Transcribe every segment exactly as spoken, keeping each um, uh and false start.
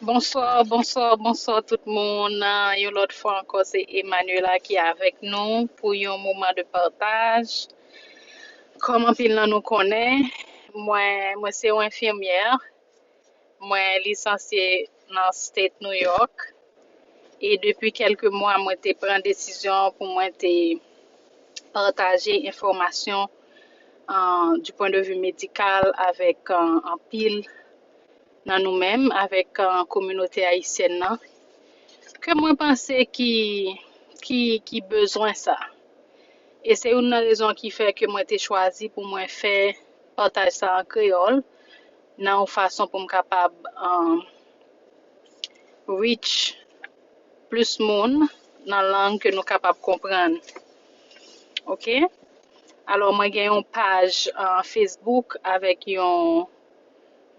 Bonswa, bonswa, bonswa tout moun. Yon lòt fwa ankò, se Emmanuela ki avèk nou pou yon moman de pataj. Kòm anpil nan nou konnen, mwen, mwen se yon enfimyè. Mwen lisansye nan State New York. E depi kèlke mwa, mwen te pran desizyon pou mwen te pataje enfòmasyon uh, du point de vue médical avèk uh, anpil nan nou menm, avèk uh, kominote ayisyèn nan, ke mwen panse ki, ki, ki bezwen sa. E se youn nan rezon ki fè ke mwen te chwazi pou mwen fè pataj sa an kreyòl, nan yon fason pou m kapab um, reach plis moun nan lang ke nou kapab konprann. Ok? Alò, mwen gen yon paj uh, Facebook avèk yon,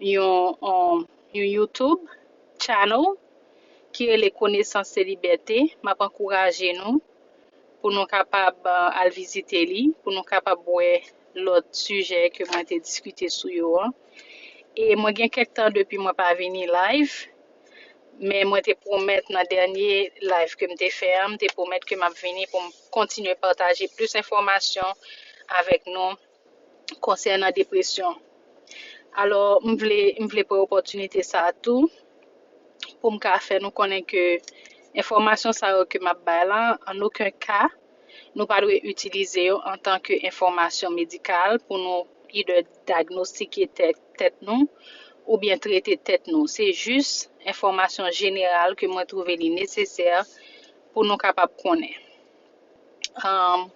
yon, um, yon YouTube channel ki rele Konesans se Libète. M ap ankouraje nou pou nou kapab uh, al vizite li, pou nou kapab wè lòt sijè ke mwen te diskite sou yo an. E mwen gen kèk tan depi mwen pa vini live, men mwen te pwomèt nan dènye live ke m te fè an, m te pwomèt ke m ap vini pou m kontinye pataje plis enfòmasyon avèk nou konsènan depresyon. Alò, m vle, m vle pran opòtinite sa a tou pou m ka fè nou konnen ke enfòmasyon sa yo ke m ap bay la, an okenn ka, nou pa dwe itilize yo antanke enfòmasyon medikal pou nou either dyagnostike tèt, tèt nou oubyen trete tèt nou. Se jis enfòmasyon jeneral ke mwen twouve li nesesè pou nou kapab konnen. Um,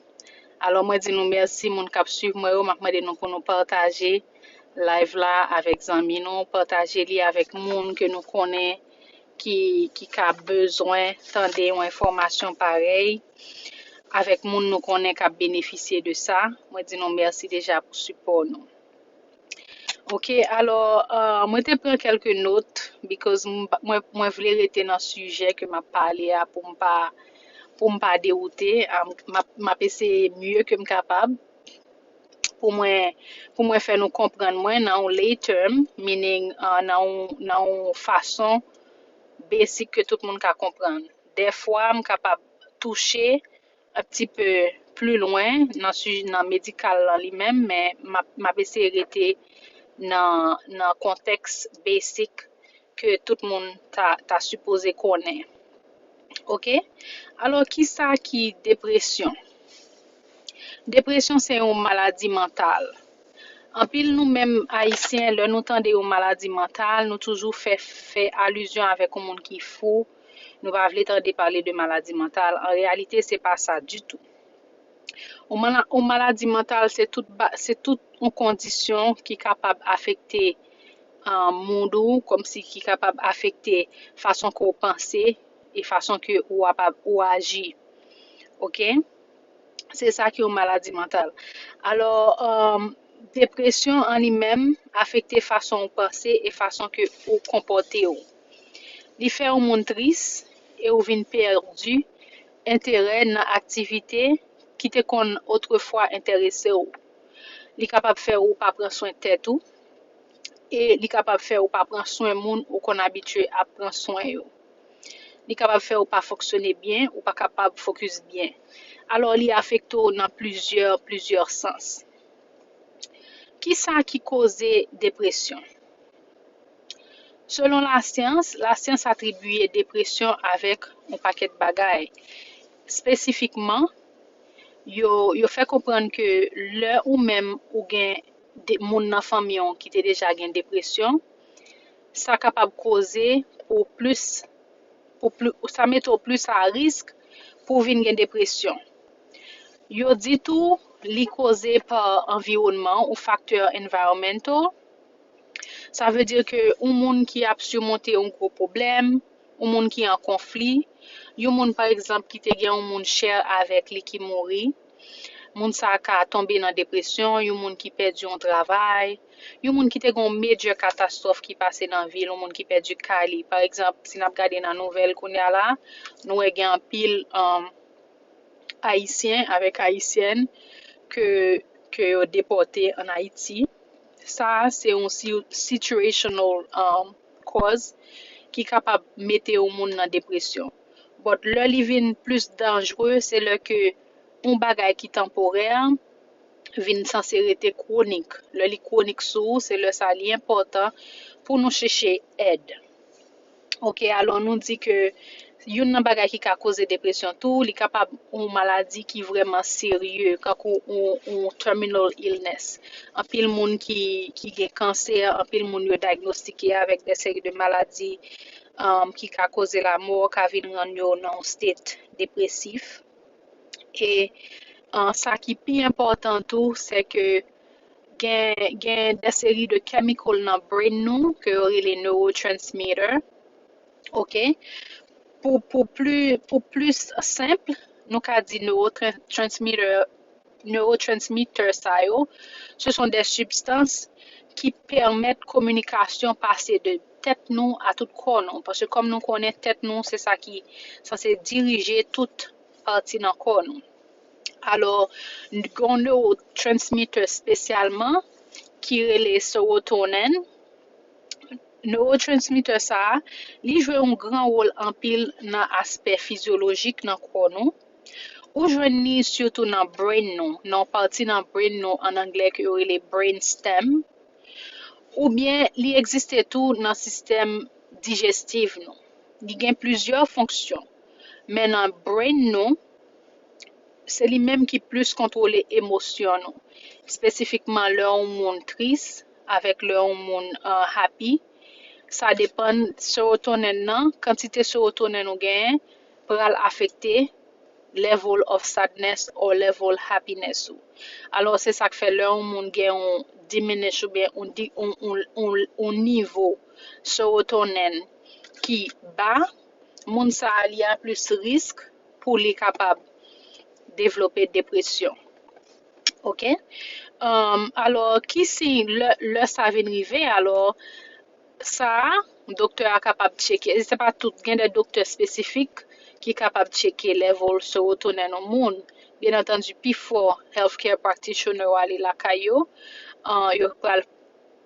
alò, mwen di nou mèsi, moun k ap swiv mwen yo. M ap mande nou pou nou pataje live la avèk zanmi nou, pataje li avèk moun ke nou konnen ki, ki ka bezwen tande yon enfòmasyon parèy, avèk moun nou konnen k ap benefisye de sa. Mwen di nou mèsi deja pou sipò nou. Ok, alò, uh, mwen te pran kèlke not, because mwen, mwen vle rete nan sijè ke m ap pale a pou m pa, pou m pa dewoute. Um, m ap, m ap eseye mye ke m kapab pou mwen, pou mwen fè nou konprann mwen nan yon lay term, meaning uh, nan yon, nan yon fason besik ke tout moun ka konprann. Dèfwa, m kapab touche un petit peu plus loin nan, nan medikal lan li menm, men m ap eseye rete nan, nan kontèks besik ke tout moun ta, ta sipoze konnen. Ok? Alò, kisa ki depresyon? Depresyon se yon maladi mantal. Anpil nou menm Ayisyen, lè nou tande yon maladi mantal, nou toujou fè, fè alizyon avèk yon moun ki fou. Nou pa vle tande pale de maladi mantal. An reyalite, se pa sa ditou. Yon maladi mantal, se tout, se tout yon kondisyon ki kapab afekte um, mood ou, kòmsi ki kapab afekte fason ke w panse e fason ke ou, ou aji. Ok? Se sa ki yon maladi mantal. Alò, um, depresyon an li menm afekte fason ou panse e fason ke ou konpòte w. Li fè yon moun tris e ou vin pèdi enterè nan aktivite ki te konn otrefwa enterese w. Li kapab fè ou pa pran swen tèt ou, e li kapab fè ou pa pran swen moun ou konn abitye ap pran swen yo. Li kapab fè ou pa fonksyone byen, ou pa kapab fokis byen. Alò, li afekte w nan plizyè, plizyè sans. Kisa ki koze depresyon? Selon lasyans, lasyans atribiye depresyon avèk yon pakèt bagay. Espesifikman, yo, yo fè konprann ke lè ou menm ou gen de, moun nan fanmi w ki te deja gen depresyon, sa kapab koze pou plis, pou pli, sa mete w plis a risk pou w vin gen depresyon. Yo di tou, li koze pa anviwònman ou faktè environmental. Sa vle di ke yon moun ki ap simonte yon gwo pwoblèm, yon moun ki an konfli, yon moun, pa egzanp, ki te gen yon moun chè avèk li ki mouri, moun sa a ka tonbe nan depresyon, yon moun ki pèdi yon travay, yon moun ki te gen yon major katastwòf ki pase nan vi l, yon moun ki pèdi kay li. Pa egzanp, si n ap gade nan nouvèl kounye a la, nou wè gen anpil, um, Ayisyen avèk Ayisyèn ke, ke yo depòte ann Ayiti. Sa a se yon si, situational, um, cause ki kapab mete yon moun nan depresyon. But lè li vin plis danjre, se lè ke yon bagay ki tanporè vin sanse rete kwonik. Lè li kwonik sou ou, se lè sa li enpòtan pou nou chèche èd. Ok, alò nou di ke youn nan bagay ki ka koze depresyon tou, li kapab yon maladi ki vrèman serye, kankou yon, yon terminal illness. Anpil moun ki, ki gen kansè, anpil moun yo dyagnostike avèk de seri de maladi um, ki ka koze lamò, ka vin rann yo nan yon state depresif. E uh, sa ki pi enpòtan tou, se ke gen, gen de seri de chemical nan brain nou ke yo rele neurotransmitter. Ok? Pou, pou, pli, pou plis senp, nou ka di neurotransmitter, neurotransmitter sa yo, ce sont des substances ki pèmèt kominikasyon pase de tèt nou a tout kò nou. Paske kòm nou konnen tèt nou, se sa ki sanse dirije tout pati nan kò nou. Alò, gen yon neurotransmitter espesyalman ki rele serotonin. Neurotransmitter sa a, li jwe yon gran wòl anpil nan aspè fizyolojik nan kò nou. Ou jwenn li sitou nan brain nou, nan yon pati nan brain nou an anglè ke yo rele brain stem. Oubyen li egziste tou nan sistèm dijestif nou. Li gen plizyè fonksyon, men nan brain nou, se li menm ki plis kontwole emosyon nou. Espesifikman lè yon moun tris avèk lè yon moun uh, happy. Sa depann serotonin nan, kantite serotonin ou genyen pral afekte level of sadness or level happiness ou. Alò, se sa k fè lè yon moun gen yon diminish oubyen yon, di- yon, yon, yon, yon nivo serotonin ki ba, moun sa a li a plis risk pou li kapab devlope depresyon. Ok? Um, alò, ki siy lè, lè sa vin rive, alò, sa a, doktè a kapab tcheke. Se pa tout, gen de doktè espesifik ki kapab tcheke level serotonin yon moun. Byen antandi, pifò healthcare practitioner yo ale lakay yo, uh, yo pral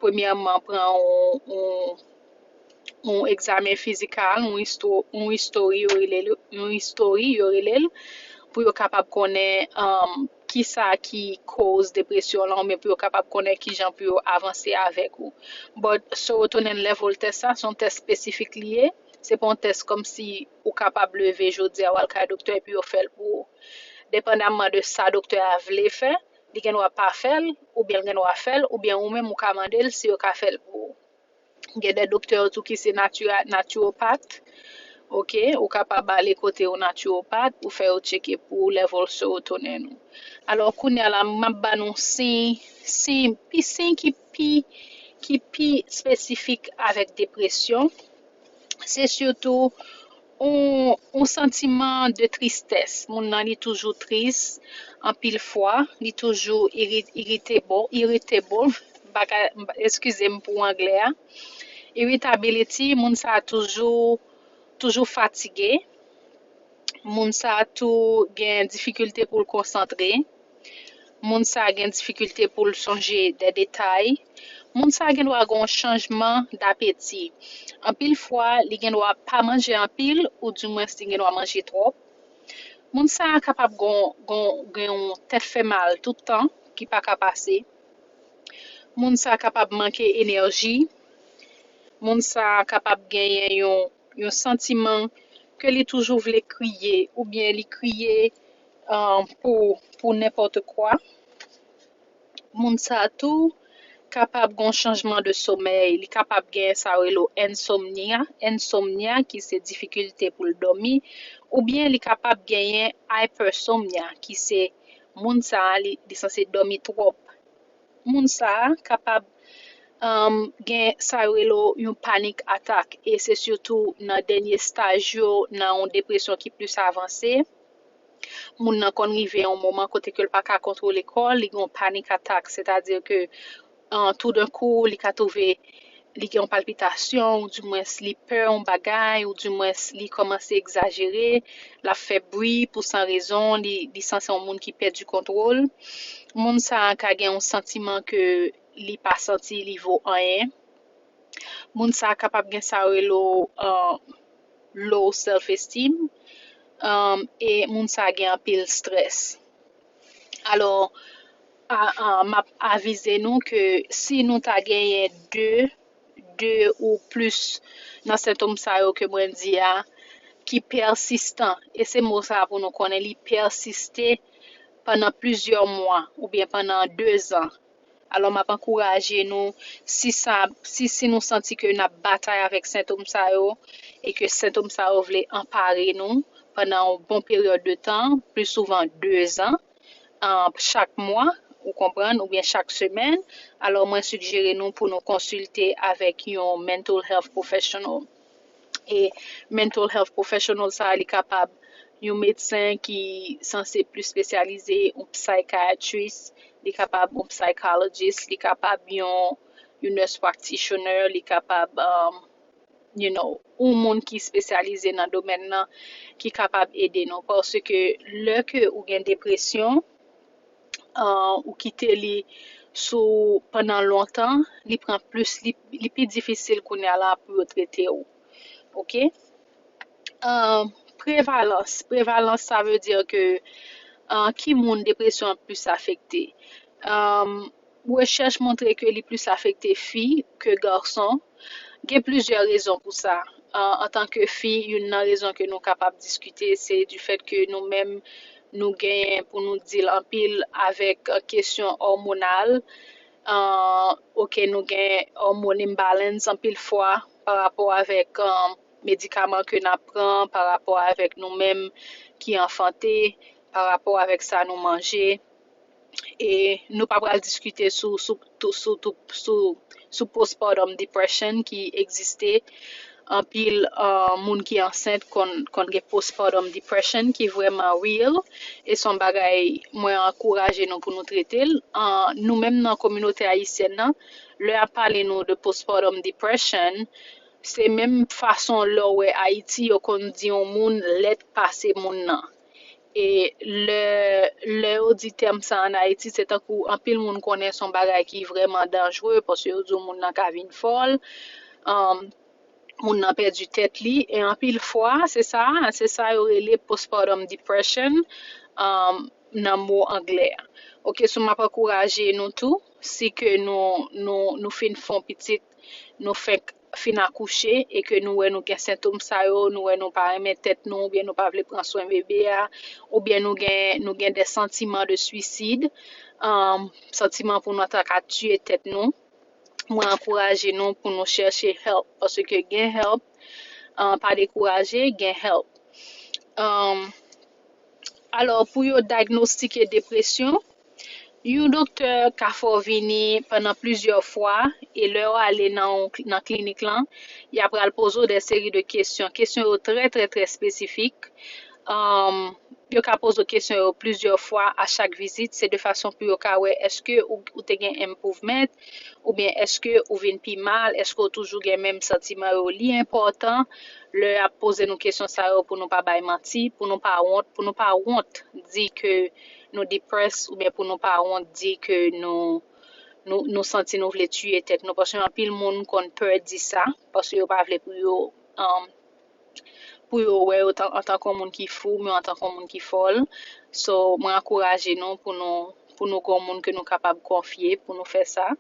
premyèman pran yon, yon, yon egzamen fizikal, yon, isto, yon istori, yo rele l, yon istori, yo rele l, pou yo kapab konnen um, kisa ki koz depresyon lan, oubyen pou yo kapab konnen kijan pou yo avanse avèk ou. But serotonin level test sa, se yon test espesifik li ye. Se pa yon test kòmsi ou kapab leve jodi a, w al kay doktè epi yo fè l pou ou. Depandamman de sa doktè a vle fè, li gen dwa pa fè l, oubyen l gen dwa fè l, oubyen ou menm ou ka mande l si yo ka fè l pou ou. Gen de doktè tou ki se natura- naturopath. Ok, ou kapab ale kote yon naturopath pou fè yo tcheke pou level serotonin ou. Alò, kounye a la, m ap ba nou siy, siy, pi siy ki pi, ki pi espesifik avèk depresyon. Se sitou yon, yon santiman de tristès. Moun nan li toujou tris, anpil fwa, li toujou iri- irritable, irritable, m pa ka, m pa- eskize m pou anglè a. Irritability, moun sa a toujou, toujou fatige. Moun sa a tou gen difikilte pou l konsantre. Moun sa a gen difikilte pou l sonje de detay. Moun sa a gen dwa gen yon chanjman dapeti. Anpil fwa, li gen dwa pa manje anpil, oudimwens li gen dwa manje twòp. Moun sa a kapab gon, gon, gen yon tèt fè mal tout tan ki pa ka pase. Moun sa a kapab manke enèji. Moun sa a kapab genyen yon, yon santiman ke li toujou vle kriye, oubyen li kriye uh, pou, pou nenpòt kwa. Moun sa a tou kapab gen yon chanjman de somèy. Li kapab gen sa yo rele insomnia, insomnia ki se difikilte pou l dòmi, oubyen li kapab genyen hypersomnia ki se moun sa a li, li sanse dòmi twòp. Moun sa a kapab um, gen sa yo rele yon panic attack, e se sitou nan dènye staj yo nan yon depresyon ki plis avanse. Moun nan konn rive yon moman kote ke l pa ka kontwole kò l, li gen yon panic attack, sètadi ke uh, toudenkou li ka twouve li gen yon palpitasyon, oudimwens li pè yon bagay, oudimwens li kòmanse egzajere, l ap fè bri pou san rezon, li, li sanse yon moun ki pèdi kontwòl. Moun sa a ka gen yon santiman ke li pa santi li vo anyen. Moun sa kapab gen sa yo rele uh, low self esteem, um, e moun sa gen anpil stress. Alò, m ap avize nou ke si nou ta genyen de de ou plis nan sentòm sa yo ke mwen di a ki pèsistan, e se mo sa pou nou konnen, li pèsiste pandan plizyè mwa oubyen pandan dezan. Alò, m ap ankouraje nou, si sa, si, si nou santi ke n ap batay avèk sentòm sa yo, e ke sentòm sa yo vle anpare nou pandan yon bon peryòd de tan, pli souvan dezan, uh, chak mwa, ou konprann, oubyen chak semèn, alò mwen sigjere nou pou nou konsilte avèk yon mental health professional. E mental health professional sa, li kapab yon medsen ki sanse plis espesyalize, yon psychiatrist, li kapab yon psychologist, li kapab yon, yon nurse practitioner, li kapab um, you know, yon moun ki espesyalize nan domèn nan ki kapab ede nou. Paske lè ke ou gen depresyon, uh, ou kite li sou pandan lontan, li pran plis, li, li pi difisil kounye a la pou yo trete w. Oke? Uh, prevalans. Prevalans, sa vle di ke uh, ki moun depresyon an plis afekte. Um, rechèch montre ke li plis afekte fi ke gason. Gen plizyè rezon pou sa. Uh, antanke fi, youn nan rezon ke nou kapab diskite, se du fait ke nou menm, nou genyen pou nou deal anpil avèk uh, kesyon òmonal. Uh, ok, nou gen hormone imbalance anpil fwa pa rapò avèk uh, medikaman ke n ap pran, pa rapò avèk nou menm ki anfante, pa rapò avèk sa nou manje. E nou pa pral diskite sou, sou, tou, sou, tou, sou, sou postpartum depression ki egziste. Anpil uh, moun ki ansent konn, konn gen postpartum depression ki vrèman real. E se yon bagay mwen ankouraje nou pou nou trete l. Uh, nou menm nan kominote ayisyèn nan, lè y ap pale nou de postpartum depression, se menm fason lè w wè Ayiti, yo konn di yon moun lèd pase moun nan. E lè, lè yo di tèm sa ann Ayiti, se tankou anpil moun konnen se yon bagay ki vrèman danjre, paske yo di w moun nan ka vin fòl, um, moun nan pèdi tèt li, e anpil fwa, se sa, se sa yo rele postpartum depression, um, nan mo anglè a. Ok, so m ap ankouraje nou tou, si ke nou, nou, nou fin fè yon pitit, nou fenk fin akouche e ke nou wè nou gen sentòm sa yo, nou wè nou pa renmen tèt nou, oubyen nou pa vle pran swen bebe a, oubyen nou gen, nou gen de santiman de suicide, um, santiman pou nou ta ka tiye tèt nou, mwen ankouraje nou pou nou chèche help, paske gen help, uh, pa dekouraje, gen help. Um, alò, pou yo dyagnostike depresyon, yon doktè ka fè w vini pandan plizyè fwa, e lè w ale nan, nan klinik lan, y ap pral poze w de seri de kesyon. Kesyon yo trè, trè, trè espesifik. Um, yo ka poze w kesyon yo plizyè fwa a chak vizit. Se de fason pou yo ka wè èske ou, ou te gen improvement, oubyen èske ou vin pi mal, èske ou toujou gen menm santiman yo. Li enpòtan lè y ap poze nou kesyon sa yo pou nou pa bay manti, pou nou pa wont, pou nou pa wont di ke nou depressed oubyen pou nou pa wont di ke nou, nou, nou santi nou vle tiye tèt nou, paske anpil moun konn pè di sa, paske yo pa vle pou yo, um, pou yo wè yo tan, antanke yon moun ki fou, men antanke yon moun ki fòl. So, mwen ankouraje nou pou nou, pou nou gen yon moun ke nou kapab konfye, pou nou fè sa.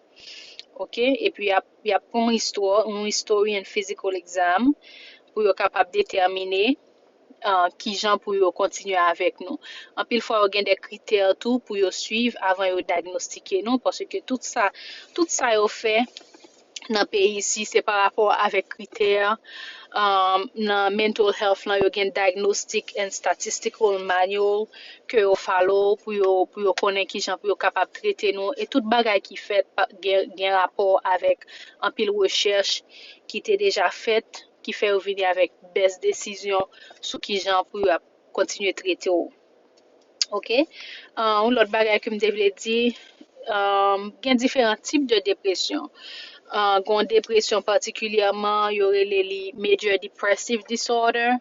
Ok? Epi, y ap, y ap pran yon istwa, yon history and physical exam, pou yo kapab detèmine uh, kijan pou yo kontinye avèk nou. Anpil fwa, yo gen de kritè tou pou yo swiv avan yo dyagnostike nou, paske tout sa, tout sa yo fè nan peyi isi, se pa rapò avèk kritè, um, nan mental health lan, yo gen diagnostic and statistical manual ke yo follow pou yo, pou yo konnen kijan pou yo kapab trete nou. E tout bagay ki fèt pa, gen, gen rapò avèk anpil rechèch ki te deja fèt, ki fè yo vini avèk bèst desizyon sou kijan pou yo ap kontinye trete w. Ok? Uh, yon lòt bagay ke m te vle di, um, gen diferan tip de depresyon. Uh, gen yon depresyon patikilyèman, yo rele li major depressive disorder.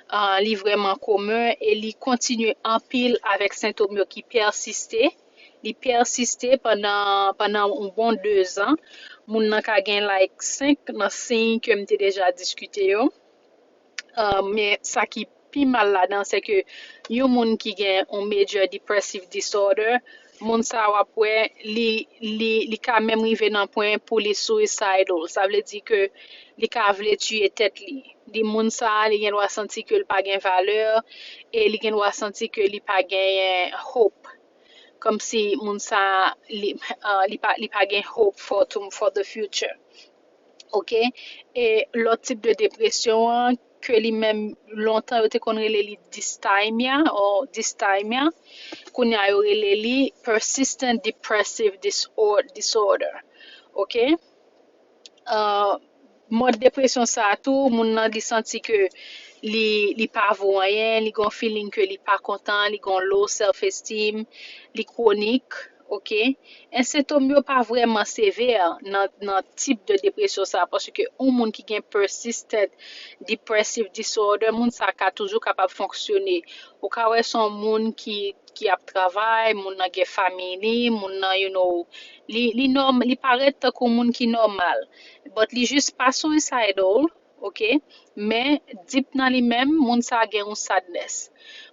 Uh, li vrèman komen e li kontinye anpil avèk sentòm yo ki pèsiste. Li pèsiste pandan, pandan yon bon dezan. Moun nan ka gen like senk nan siy ke m te deja diskite yo. Uh, men sa ki pi mal ladan, se ke yon moun ki gen yon major depressive disorder, moun sa w ap wè, li, li, li ka menm rive nan pwen pou li suicidal. Sa vle di ke li ka vle tiye tèt li. Li moun sa, li gen dwa santi ke l pa gen valè e li gen dwa santi ke li pa genyen hope. Kòmsi moun sa, li, uh, li, pa, li pa gen hope for, to, for the future. Ok? E lòt tip de depresyon an, ke li menm lontan yo te konn rele li dysthymia or dysthymia, kounye a yo rele li persistent depressive disor- disorder. Ok? Uh, mòd depresyon sa a tou, moun nan li santi ke li, li pa vo anyen, li gon feeling ke li pa kontan, li gon low self esteem, li kwonik, ok? E sentòm yo pa vrèman sevè nan, nan tip de depresyon sa, paske yon moun ki gen persistent depressive disorder, moun sa ka toujou kapab fonksyone. Ou ka wè se yon moun ki, ki ap travay, moun nan gen fanmi li, moun nan, you know, li, li nòm, li parèt tankou moun ki nòmal. But li jis pa suicidal, ok? Men, deep nan li menm, moun sa gen yon sadness.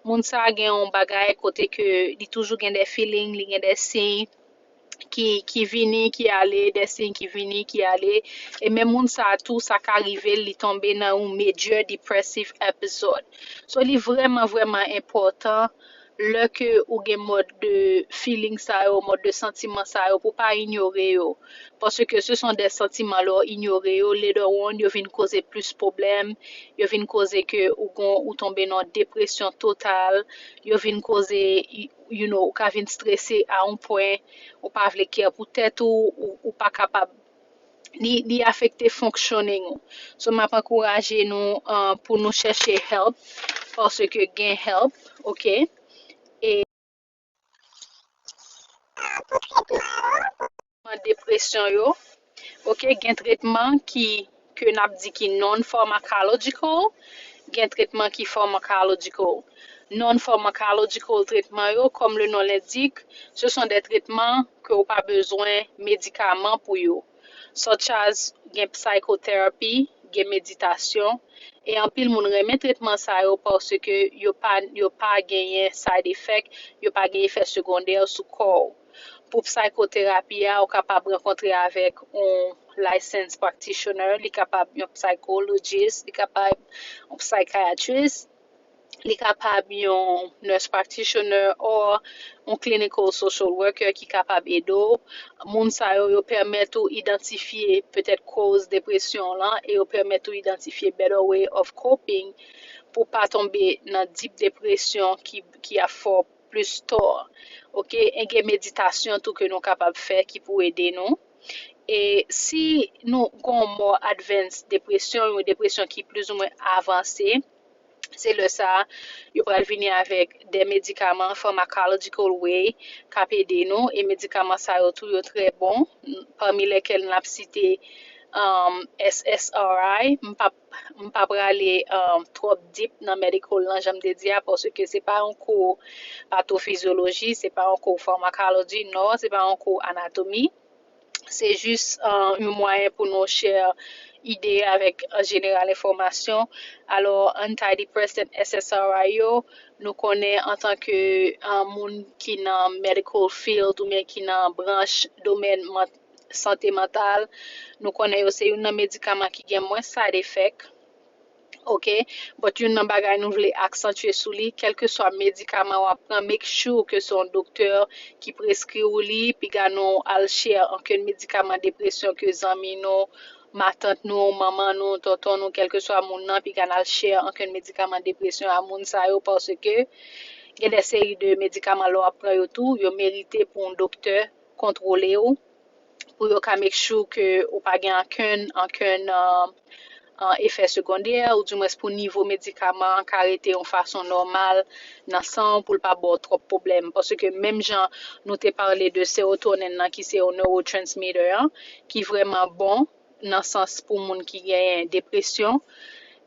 Moun sa gen yon bagay kote ke li toujou gen de feeling, li gen de siy ki, ki vini, ki ale, de siy ki vini, ki ale. E menm moun sa tou, sa ka rive li tonbe nan yon major depressive episode. So, li vrèman, vrèman enpòtan lè ke ou gen mòd de feeling sa yo, mòd de santiman sa yo, pou pa inyore yo. Paske se son de santiman lè w inyore yo, later on, yo vin koze plis pwoblèm, yo vin koze ke ou gon, ou tonbe nan depresyon total, yo vin koze, you know, ou ka vin strese a yon pwen, ou pa vle care pou tèt ou, ou, ou pa kapab, li, li afekte fonctioning ou. So, m ap ankouraje nou, uh, pou nou chèche help, paske gen help, ok? E tretman depresyon yo, ok, gen tretman ki, ke n ap di ki non-pharmacological, gen tretman ki pharmacological. Non-pharmacological tretman yo, comme le nom l'indique, ce sont des traitements ke ou pa bezwen medikaman pou yo, such as gen psychotherapy, gen meditasyon, e anpil moun renmen tretman sa yo paske yo pa, yo pa genyen side effect, yo pa gen efè segondè sou kò w. Pou psychotherapy a, ou kapab rankontre avèk yon licensed practitioner, li kapab yon psychologist, li kapab yon psychiatrist, li kapab yon nurse practitioner or yon clinical social worker ki kapab ede w. Moun sa yo, yo pèmèt ou idantifye petèt koz depresyon lan e yo pèmèt ou idantifye better way of coping pou pa tonbe nan deep depresyon ki, ki ap fè w plis tò. Ok? E gen meditasyon tou ke nou kapab fè ki pou ede nou. E si nou gon more advanced depresyon, yon depresyon ki plizoumwen avanse, se lè sa a, yo pral vini avèk de medikaman pharmacological way k ap ede nou. E medikaman sa yo tou, yo trè bon, pami lèkèl n ap site, um, S S R I. M p ap, m pa prale, um, twòp deep nan medical lan, jan m te di a, paske se pa yon kou pathophysology, se pa yon kou pharmacology, non, se pa yon kou anatomy. Se jis, uh, yon mwayen pou nou share ide avèk, uh, jeneral enfòmasyon. Alò, antidepressant S S R I yo, nou konnen antanke, uh, moun ki nan medical field oubyen ki nan branch domèn man-, sante mantal, nou konnen yo se youn nan medikaman ki gen mwens side effect. Ok? But youn nan bagay nou vle aksantye sou li, kèlkeswa medikaman w ap pran, make sure ke se yon doktè ki preskri w li, piga nou al share ankenn medikaman depresyon ke zanmi nou, matant nou, manman nou, tonton nou, kèlkeswa moun nan, piga n al share ankenn medikaman depresyon a moun sa yo, paske gen de seri de medikaman lè w ap pran yo tou, yo merite pou yon doktè kontwole w, pou yo ka make sure ke ou pa gen ankenn, ankenn, uh, uh, efè segondè, oudimwens pou nivo medikaman an ka rete yon fason nòmal nan san w, pou l pa ba w twòp pwoblèm. Paske menm jan nou te pale de serotonin nan, ki se yon neurotransmitter an, ki vrèman bon nan sans pou moun ki genyen depresyon,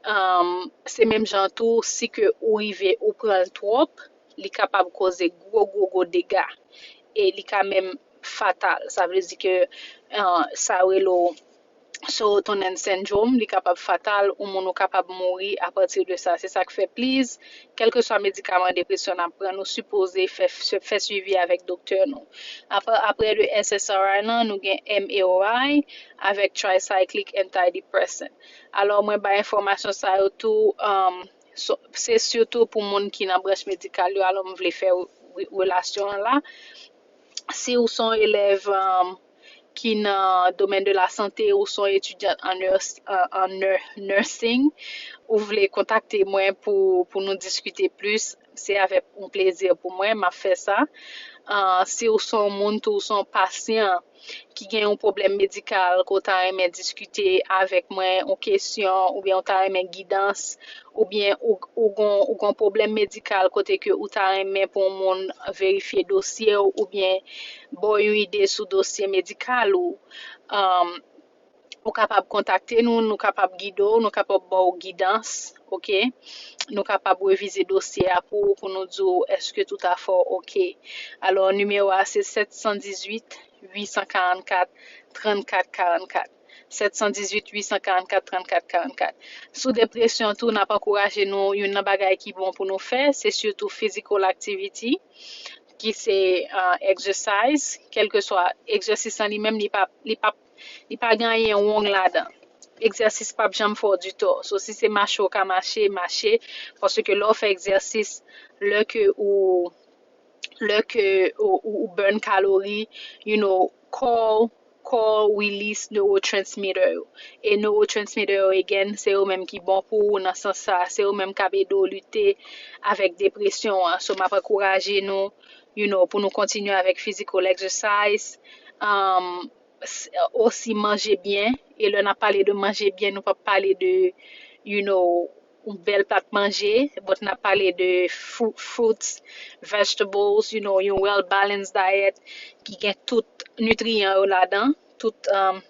um, se menm jan tou, si ke ou rive ou pran l twòp, li kapab koze gwo, gwo, gwo dega. E li ka menm fatal. Sa vle di ke uh, sa yo rele w serotonin syndrome, li kapab fatal, ou moun ou kapab mouri apati de sa. Se sa k fè, please, kèlkeswa medikaman depresyon n ap pran, nou sipoze fè, fè swivi avèk doktè nou. Apre, apre de S S R I lan, nou gen M A R I avèk tricyclic antidepressant. Alò, mwen bay enfòmasyon sa yo tou, um, se sitou pou moun ki nan branch medikal yo, alò m vle fè relasyon an la. Si ou se yon elèv um, ki nan domèn de la sante, ou se yon etidyan an, nurse, an, an nursing, ou vle kontakte mwen pou, pou nou diskite plis, se avèk yon plezi pou mwen m ap fè sa. Uh, si ou se yon moun tou, ou se yon pasyan ki gen yon pwoblèm medikal ke w ta renmen diskite avèk mwen, yon kesyon, oubyen w ta renmen gidans, oubyen ou, ou gon, ou gon pwoblèm medikal kote ke ou ta renmen pou yon moun verifye dosye w, oubyen ba w yon ide sou dosye medikal ou, um, ou kapab kontakte nou, nou kapab gide w, nou kapab ba w gidans, oke? Nou kapab revize dosye a pou ou, pou nou di w èske toutafè w oke. Alò, nimewo a se sèt san dizuit, uit san karannkat, trannkat karannkat. Sèt san dizuit, uit san karannkat, trannkat karannkat. Sou depresyon tou, n ap ankouraje nou, youn nan bagay ki bon pou nou fè, se sitou physical activity, ki se uh, exercise, kèlkeswa egzèsis lan li menm, li pa, li pa, li pa gen anyen wrong ladan. Egzèsis p ap janm fè w di tò. So, si se mache w ka mache, mache, paske lè w fè egzèsis, lè ke ou, lè ke ou, ou, ou burn kalori, you know, kò w, kò w release neurotransmitter yo. E neurotransmitter yo, again, se yo menm ki bon pou ou nan sans sa, se yo menm k ap ede w lite avèk depresyon an. So, m ap ankouraje nou, you know, pou nou kontinye avèk physical exercise. Um, osi manje byen, e lè n ap pale de manje byen, nou p ap pale de, you know, yon bèl plat manje, but n ap pale de fruits, vegetables, you know, yon well balanced diet ki gen tout nitriyan yo ladan, tout um,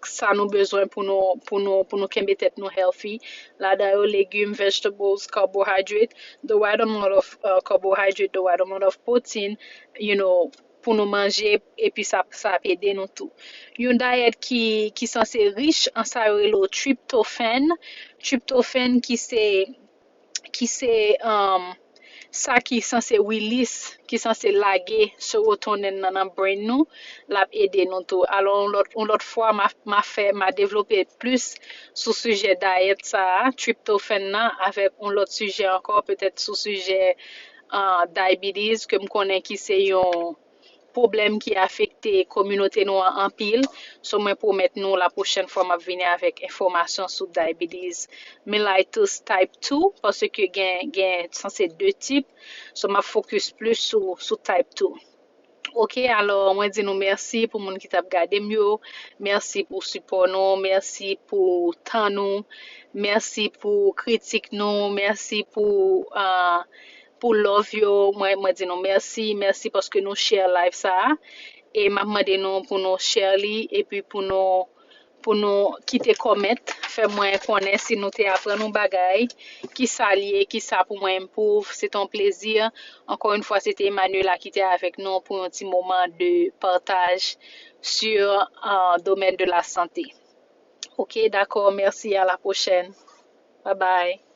sa nou bezwen pou nou, pou nou, pou nou kenbe tèt nou healthy. Ladan yo legim, vegetables, carbohydrate, the right amount of uh, carbohydrate, the right amount of protein, you know, pou nou manje, epi sa, sa ap ede nou tou. Yon diet ki, ki sanse rich an sa yo rele tryptophan. Tryptophan ki se, ki se um, sa ki sanse release, ki sanse lage serotonin nan nan brain nou, l ap ede nou tou. Alò, yon lòt, yon lòt fwa, m a, m a fè, m a devlope plis sou sijè diet sa a, tryptophan nan, avèk yon lòt sijè ankò, petèt sou sijè uh, diabetes, ke m konnen ki se yon pwoblèm ki afekte kominote nou an anpil. So, mwen pwomèt nou lapwochèn fwa m ap vini avèk enfòmasyon sou diabetes mellitus type two, paske gen, gen sanse de tip. So, m ap fokis plis sou, sou type two. Oke, alò, mwen di nou mèsi pou moun ki t ap gade m yo. Mèsi pou sipò nou. Mèsi pou tan nou. Mèsi pou kritik nou. Mèsi pou uh, pou love yo. Mwen, mwen di nou mèsi, mèsi paske nou share live sa a. E m ap mande nou pou nou share li, epi pou nou, pou nou kite comment, fè mwen konnen si nou te aprann yon bagay, ki sa l ye, ki sa pou mwen improve. Se te yon plezi. Encore une fois, se te Emmanuela ki te avèk nou pou yon ti moman de partaj sur uh, domaine de la santé. Ok, d'accord, merci, à la prochaine. Bye bye.